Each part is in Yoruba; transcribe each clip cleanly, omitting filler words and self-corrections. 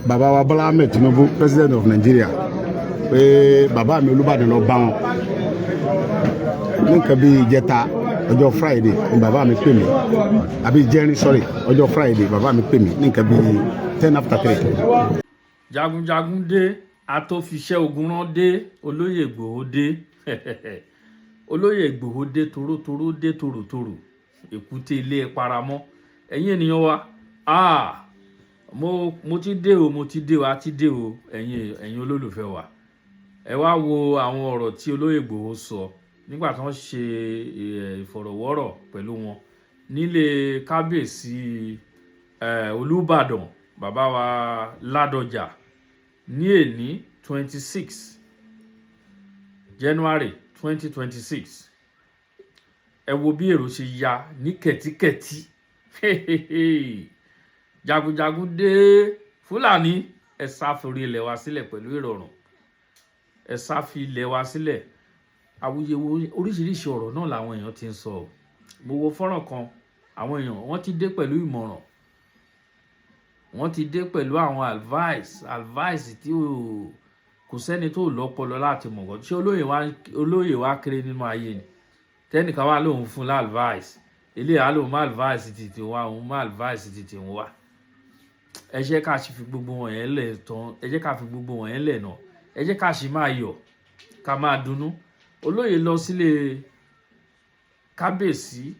Bàbá wa Bọ́lá Ahmed Tinubu, President of Nigeria, pé bàbá mi Olúbàdàn lọ bá wọn ní nǹkan bíi ìjẹta, ọjọ́ Friday ni bàbá mi pè mí, àbí ìjẹrin, sorry, ọjọ́ Friday bàbá mi pè mí ní nǹkan bíi 3:10. Jagunjagun dé, atófiṣẹ́ ogun rán dé, Olóyè Ìgbòho dé, Olóyè Ìgbòho dé, torótoró dé, tòròtòrò, èkúté ilé ẹ paramọ́. Ẹ̀yin ènìyàn wa, ah, mo ti dé o, mo ti dé o, a ti dé o. Ẹ̀yin olólùfẹ́ wa, ẹ wá wo àwọn ọ̀rọ̀ tí Olóyè Ìgbòho sọ nígbà tí wọ́n ṣe ìfọ̀rọ̀wọ́rọ̀ pẹ̀lú wọn nílé kábíyèsí Olúbàdàn, bàbá wa Ládọjà, ní èní 26 January 2026. Ẹ wo bí èrò ṣe ya ní kẹ̀tíkẹ̀tí. Jagunjagun dé, Fúlàní, ẹ sá forí ilẹ̀ wa sílẹ̀ pẹ̀lú ìrọ̀rùn, ẹ sá fi ilẹ̀ wa sílẹ̀. Awuyewuye, oríṣiríṣi ọ̀rọ̀ náà làwọn èèyàn ti ń sọ. Mo wo fọ́nrán kan, àwọn èèyàn wọ́n ti dé pẹ̀lú ìmọ̀ràn, wọ́n ti dé pẹ̀lú àwọn advice tí ò kò sẹ́ni tó lọ́pọlọ láti mọ̀ kọ́. Ṣé olóyè wa kéré nínú ayé ni tẹ́nìkan wá lóun fún lá advice? Eléyà lóun má advice títí wa, òun má advice títí wa. Ẹ jẹ́ ká sì fi gbogbo wọn yẹn lẹ̀ tán, ẹ jẹ́ ká fi gbogbo wọn yẹn lẹ̀ náà, ẹ jẹ́ ká sì máa yọ̀, ká máa dunnú. Olóyè lọ sílé kábíyèsí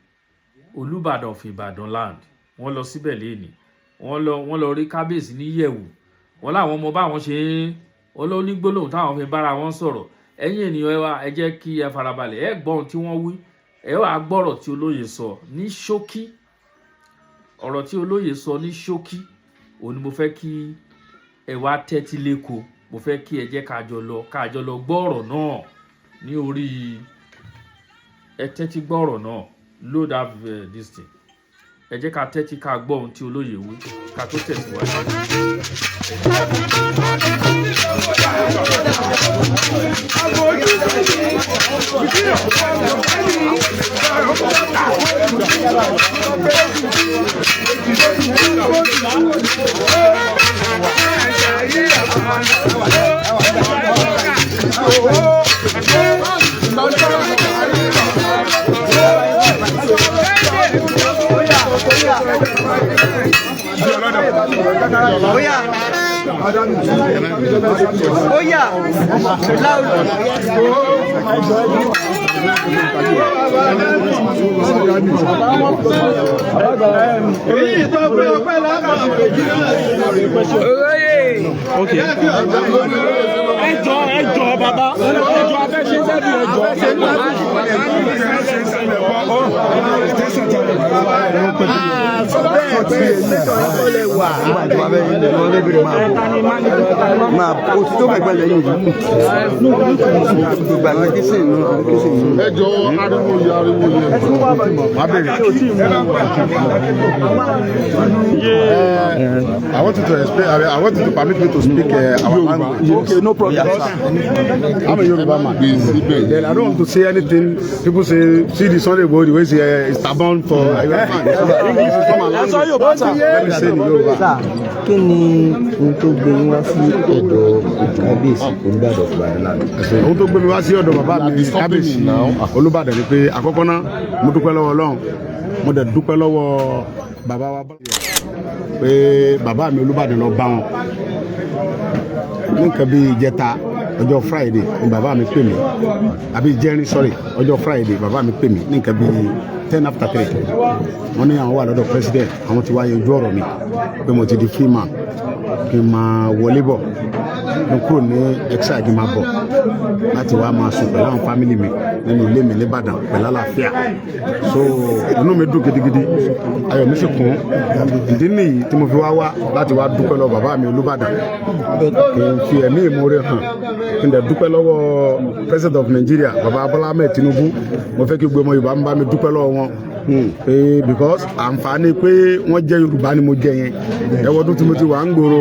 Olúbàdàn of Ìbàdàn land, wọ́n lọ síbẹ̀ léèní, wọ́n lọ rí kábíyèsí ní yẹ̀wù. Wọ́n láwọn ọmọ báwọn ṣe ń wọ́n ló ní gbólóhùn táwọn fi bára wọn sọ̀rọ̀. Ẹ̀yin ènìyàn, ẹ wá, ẹ jẹ́ kí ẹ farabalẹ̀, ẹ gbọ́ ohun tí wọ́n wí, ẹ wá gbọ́rọ̀ tí olóyè sọ ní ṣókí. Ọ̀rọ̀ tí olóyè sọ ní ṣókí òun ni mo fẹ́ kí ẹ wá tẹ́tí léko. Mo fẹ́ kí ẹ jẹ́ ká jọ lọ gbọ́ ọ̀rọ̀ náà ní orí. Ẹ tẹ́tí gbọ́ ọ̀rọ̀ náà. Load up this thing. Ẹ jẹ́ ká tẹ́tí ká gbọ́ ohun tí olóyè wí ká tó tẹ̀síwájú. Oya. Oya. Loud. Olóyè. Ẹjọ, ẹjọ, bàbá, ẹjọ, abẹ́ṣe sẹ́bi, ẹjọ. Sọ bẹ́ẹ̀ pé tẹ̀sán ìkọlẹ̀ wà. Máa o ti tó gbàgbé lẹ́yìn yìí gbogbo àwọn kìsìn nù kìsìn nù. Ẹ jọ, ariwo yẹ, ariwo yẹ, má bèrè. I want you to explain. I want you to permit me to speak our language. Okay, no problem. I'm a Yoruba man. Then I don't want to say anything. People say, see the Sunday Igboho, the way say is stubborn for. English is not my Ẹ sọ language. Yorùbá sà. Let me say in Yoruba. Sà, kí ni ohun tó gbé yín wá sí ọ̀dọ̀ kábíyèsí Olúbàdàn of Ìbàdàn land? Ohun tó gbé mi wá sí ọ̀dọ̀ bàbá mi kábíyèsí Olúbàdàn ni pé, àkọ́kọ́ náà, mo dúpẹ́ lọ́wọ́ Ọlọ́run, mo dẹ̀ dúpẹ́ lọ́wọ́ bàbá wa, pé bàbá mi Olúbàdàn lọ bá wọn ní nǹkan bíi ìjẹta, ọjọ́ Friday ni bàbá mi pè mí, àbí ìjẹrin, sorry, ọjọ́ Friday bàbá mi pè mí ní nǹkan bíi 3:10. Wọ́n ní àwọn wà lọ́dọ̀ president, àwọn ti wá yanjú ọ̀rọ̀ mi pé mo ti di free man, kí n máa wọlé bọ̀, kí n kúrò ní exile, kí n máa bọ̀ láti wá máa sùn pẹ̀lú àwọn family mi nínú ilé mi nìbàdàn pẹ̀lú àlàáfíà. So inú mi dùn gidigidi, ayọ̀ mi sì kún. Ìdí nìyí tí mo fi wá wá láti wá dúpẹ́ lọ́wọ́ bàbá mi Olúbàdàn, kí n fi ẹ̀mí ìmoore hàn, kí n dẹ̀ dúpẹ́ lọ́wọ́ President of Nigeria, bàbá Bọ́lá Ahmed Tinubu. Mo fẹ́ kí gbogbo ọmọ Yorùbá ń bá mi dúpẹ́ lọ́wọ́ wọn pé because àǹfààní pé wọ́n jẹ́ Yorùbá ni mo jẹ yẹn. Ẹwọ́n ọdún tí mo ti wà ń gbòòrò,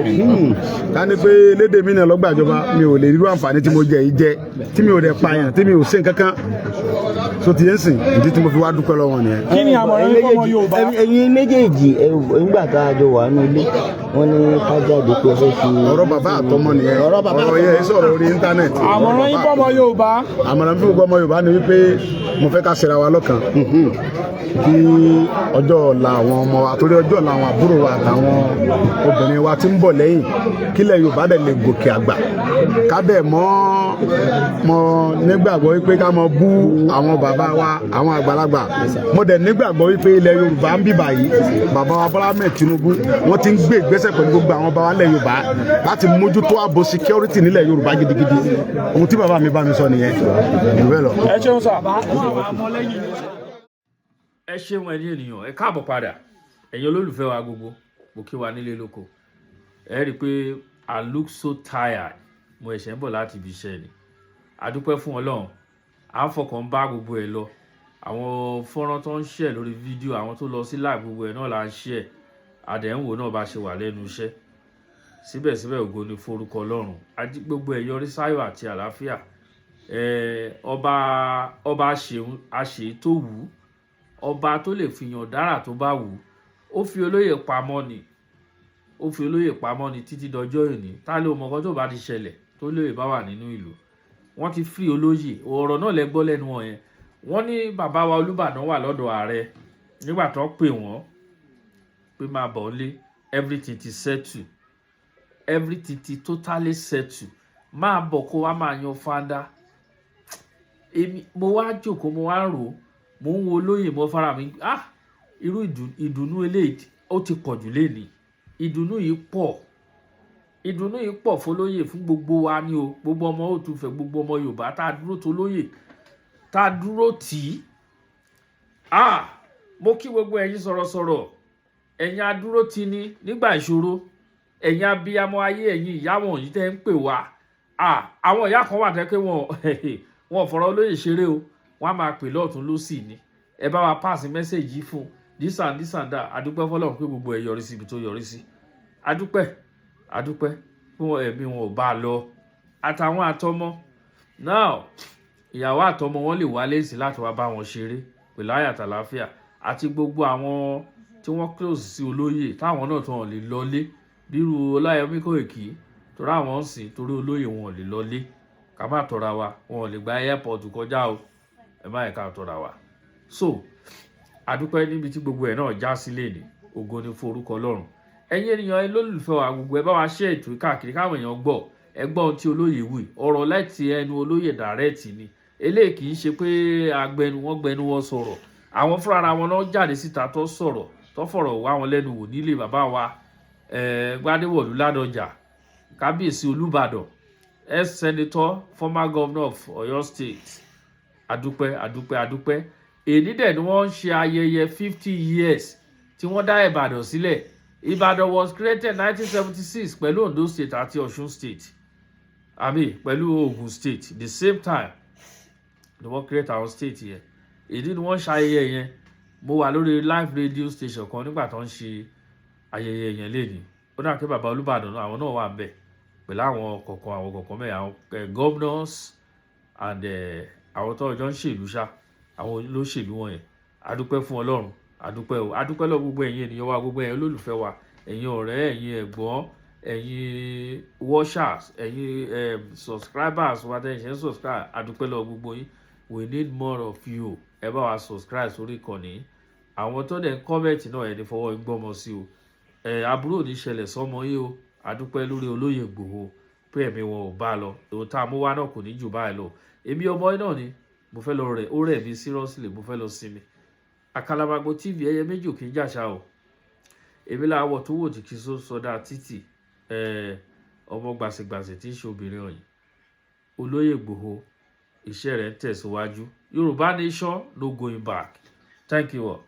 ká ní pé lédè mi náà lọ́gbàjọba, mi ò lè rírú àǹfààní tí mo jẹ yìí jẹ, tí mi ò dẹ̀ pààyàn, tí mi ò ṣe nǹkan kan. So ti yẹn sìn, ìdí tí mo fi wá dúpẹ́ lọ́wọ́ nìyẹn. Kí ni àmọ̀ràn yín fọ́mọ Yorùbá? Ẹ̀yin méjèèjì, nígbà tá a jọ wà nínú ilé, wọ́n ní ká jáde pé ẹ fẹ́ fi. Ọ̀rọ̀ bàbá àtọmọ nìyẹn. Ọ̀rọ̀ bàbá. Ọ̀rọ̀ yẹn sọ̀rọ̀ orí íńtánẹ́ẹ̀tì. Àmọ̀ràn yín fọ́mọ Yorùbá? Àmọ̀ràn fún gbogbo ọmọ Yorùbá ni wípé mo fẹ́ ká ṣera wa lọ́kàn, kí ọjọ́ ọ̀la àwọn ọmọ wa, torí ọjọ́ ọ̀la àwọn àbúrò wa àtàwọn obìnrin wa tí ń bọ̀ lẹ́yìn, kílẹ̀ Yorùbá dẹ̀ lè gòkè àgbà, ká dẹ̀ mọ́ mọ́ nígbàgbọ́ wípé ká mọ bú àwọn bàbá wa, àwọn àgbàlagbà. Mo dẹ̀ nígbàgbọ́ wípé ilẹ̀ Yorùbá ń bíbà yìí, bàbá wa Bọ́lá Ahmed Tinubu, wọ́n ti ń gbé ìgbésẹ̀ pẹ̀lú gbogbo àwọn bàbá ilẹ̀ Yorùbá láti mójútó ààbò security nílẹ̀ Yorùbá gidigidi. Ohun tí bàbá mi bá mi sọ nìyẹn, jù bẹ́ẹ̀ lọ. Ẹ ṣeun sà. Ẹ ṣeun, ẹ̀yin ènìyàn, ẹ káàbọ̀ padà. Ẹ̀yin olólùfẹ́ wa gbogbo, mo kí wa nílé lóko. Ẹ rí i pé I look so tired, mo ẹ̀ṣẹ̀ ń bọ̀ láti ibi iṣẹ́ ni. A dúpẹ́ fún Ọlọ́run, à ń fọkàn bá gbogbo ẹ̀ lọ. Àwọn fọ́nrán tó ń share lórí fídíò, àwọn tó lọ sí live, gbogbo ẹ̀ náà là ń share, àdẹ̀ǹwò náà bá ṣe wà lẹ́nu iṣẹ́. Síbẹ̀síbẹ̀, ògo ni forúkọ Ọlọ́run. Gbogbo ẹ̀ yọrí sáyọ̀ àti àlàáfíà. Ọba ṣeun àṣe tó wù ú, ọba tó lè fìyàn dára tó bá wù ú. Ó fi olóyè pamọ́ ni, ó fi olóyè pamọ́ ni títí dọjọ́ òní. Tá ló mọ ọkọ tó bá ti ṣẹlẹ̀ tó lóye bá wà nínú ìlú? Wọ́n ti free olóyè. Ọ̀rọ̀ náà lẹ gbọ́ lẹ́nu wọn yẹn. Wọ́n ní bàbá wa Olúbàdàn wà lọ́dọ̀ ààrẹ nígbà tó pè wọ́n pé máa bọ̀ lé. Everything ti settle, everything ti totally settle, máa bọ̀ kó wá máa yan fanda. Èmi mo wá jókòó, mo wá rò ó, mo ń wo olóyè, mo fara mi, ah, irú ìdùnnú eléyìí, ó ti pọ̀ jù lénìí. Ìdùnnú yìí pọ̀, ìdùnnú yìí pọ̀ fọlóyè, fún gbogbo wa ni o, gbogbo ọmọ Òtúfẹ̀, gbogbo ọmọ Yorùbá tá a dúró tó lóyè, tá a dúró tì í. Ah, mo kí gbogbo ẹ̀yin sọ̀rọ̀sọ̀rọ̀, ẹ̀yin adúró tì ní nígbà ìṣòro, ẹ̀yin abiyamọ ayé, ẹ̀yin ìyá wọ̀nyí tẹ́ ń pè wá. Ah, àwọn ìyá kan wà tẹ́ pé wọn fọ̀rọ̀ olóyè ṣeré o. Wọ́n á máa pè lọ́ọ̀tún lọ́sì ni, ẹ bá wa pass message yìí fún this and this and that. Adúpẹ́ fọlọ́run pé gbogbo ẹ̀ yọrí sí ibi tó yọrí sí. Adúpẹ́, adúpẹ́ pé wọn ẹ̀mí wọn ò bá a lọ, àtàwọn àtọmọ. Now, ìyàwó àtọmọ wọn lè wálé sí láti wá bá wọn ṣeré pẹ̀lú àyàtàláfíà, àti gbogbo àwọn tí wọ́n close sí olóyè, táwọn náà tó wọn lè lọlé, bírú Ọláyọmí Kóìkì, torí àwọn ń sìn torí olóyè, wọn ò lè lọlé. Ká má tọra wa, wọn ò lè gba airport kọjá o. Ẹ má yẹ ká tọra wa. So adúpẹ́ níbi tí gbogbo ẹ̀ náà já sílé ní. Ògo ni fún orúkọ Ọlọ́run. Ẹ̀yin ènìyàn, ẹ lólùfẹ́ wa gbogbo, ẹ bá wa ṣe ètò káàkiri káwọn èèyàn gbọ́. Ẹ gbọ́ ohun tí olóyè wí, ọ̀rọ̀ láti ẹnu olóyè direct ni eléyìí. Kì í ṣe pé agbẹnu wọn gbẹnu wọn sọ̀rọ̀. Àwọn fúnra wọn náà jáde síta tó sọ̀rọ̀, tó fọ̀rọ̀ wá wọn lẹ́nu wò nílé bàbá wa Gbádéwọ̀lú Ládọjà, kábíyèsí Olúbàdàn, ex senator, former governor of Ọ̀yọ́ State. Adúpẹ́, adúpẹ́, adúpẹ́. Èyí dẹ̀ ni wọ́n ń ṣe ayẹyẹ 50 years tí wọ́n dá Ìbàdàn sílẹ̀. Ìbàdàn was created 1976 pẹ̀lú Ondo State àti Ọ̀ṣun State, àmì pẹ̀lú Ogun State. The same time ni wọ́n create àwọn state yẹn. Èyí ni wọ́n ń ṣe ayẹyẹ yẹn. Mo wà lórí live radio station kan nígbà tó ń ṣe ayẹyẹ yẹn lénìí. Ó dà pé bàbá Olúbàdàn náà, àwọn náà wà ń bẹ̀ pẹ̀lú àwọn kọ̀ọ̀kan mẹ́rin, àwọn governors and àwọn tó ọjọ́ ń ṣèlú ṣá, àwọn olóṣèlú wọn yẹn. Adúpẹ́ fún Ọlọ́run, adúpẹ́ o, adúpẹ́ lọ gbogbo ẹ̀yin ènìyàn wa, gbogbo ẹ̀yin olólùfẹ́ wa, ẹ̀yin ọ̀rẹ́, ẹ̀yin ẹ̀gbọ́n, ẹ̀yin watchers, ẹ̀yin subscribers wa tẹ́ ẹ̀ ṣe ń subscribe. Adúpẹ́ lọ gbogbo yín. We need more of you. Ẹ bá wa subscribe sórí ìkànnì. Àwọn tó dẹ̀ ń comment náà, ẹni fọwọ́ gbọ́mọ sí o. Ẹ aburú ò ní ṣẹlẹ̀ sọ́mọ yín o. Adúpẹ́ lórí olóyè Ìgbòho pé ẹ̀mí wọn ò bá a lọ. Ohun tá a mú wá náà kò ní jù báyìí lọ. Èmi ọmọ yín náà ni. Mo fẹ́ lọ rẹ̀, ó rẹ̀ mí seriously, mo fẹ́ lọ sinmi. Àkàlàmàgbò TV, ẹyẹ méjì ò kì í jàṣà o. Èmi làwọ̀ tó wò tí kì í sọdá títì, ọmọ gbàsìgbàsì tí í ṣe obìnrin ọ̀yìn. Olóyè Ìgbòho, iṣẹ́ rẹ̀ ń tẹ̀síwájú. Yorùbá nation, no going back. Thank you all.